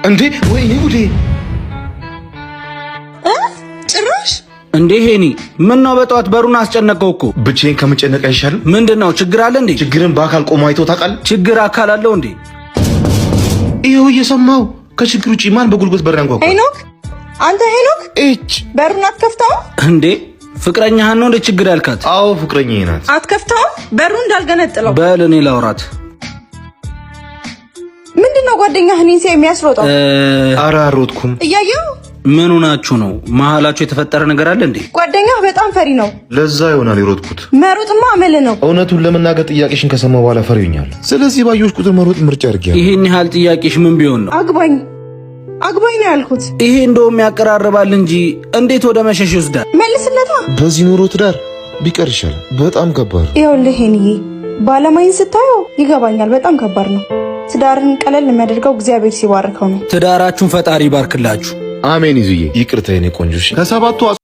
እንዴ ወይኔ ጉዴ! ጭራሽ እንዴ ሄኒ፣ ምን ነው በጠዋት በሩን አስጨነቀው እኮ። ብቻዬን ከምጨነቅ አይሻልም? ምንድን ነው ችግር አለ እንዴ? ችግርን በአካል ቆሞ አይቶ ታውቃለህ? ችግር አካል አለው እንዴ? ይኸው እየሰማው። ከችግር ውጪ ማን በጉልበት በር ያንኳኳል? ሄኖክ፣ አንተ ሄኖክ፣ እች በሩን አትከፍተውም? እንዴ ፍቅረኛህን ነው እንደ ችግር ያልካት? አዎ ፍቅረኛዬ ናት። አትከፍተውም? በሩን እንዳልገነጥለው። በል እኔ ላውራት። ምንድን ነው ጓደኛህ እኔን ሲያይ የሚያስሮጠው? ኧረ አልሮጥኩም። እያየው ምን ሆናችሁ ነው? መሀላችሁ የተፈጠረ ነገር አለ እንዴ? ጓደኛህ በጣም ፈሪ ነው። ለዛ ይሆናል የሮጥኩት። መሮጥማ አመል ነው። እውነቱን ለመናገር ጥያቄሽን ከሰማሁ በኋላ ፈሪ ሆኛለሁ። ስለዚህ ባየሁሽ ቁጥር መሮጥ ምርጫ አድርጌያለሁ። ይሄን ያህል ጥያቄሽ ምን ቢሆን ነው? አግባኝ አግባኝ ነው ያልኩት። ይሄ እንደውም ያቀራርባል እንጂ እንዴት ወደ መሸሽ ይወስዳል? መልስለታ። በዚህ ኑሮ ትዳር ቢቀር ይሻላል። በጣም ከባድ ነው። ይኸውልህ ሄንዬ፣ ባለማይን ስታየው ይገባኛል። በጣም ከባድ ነው። ትዳርን ቀለል የሚያደርገው እግዚአብሔር ሲባርከው ነው። ትዳራችሁን ፈጣሪ ይባርክላችሁ። አሜን። ይዙዬ ይቅርታ የኔ ቆንጆ። ከሰባቱ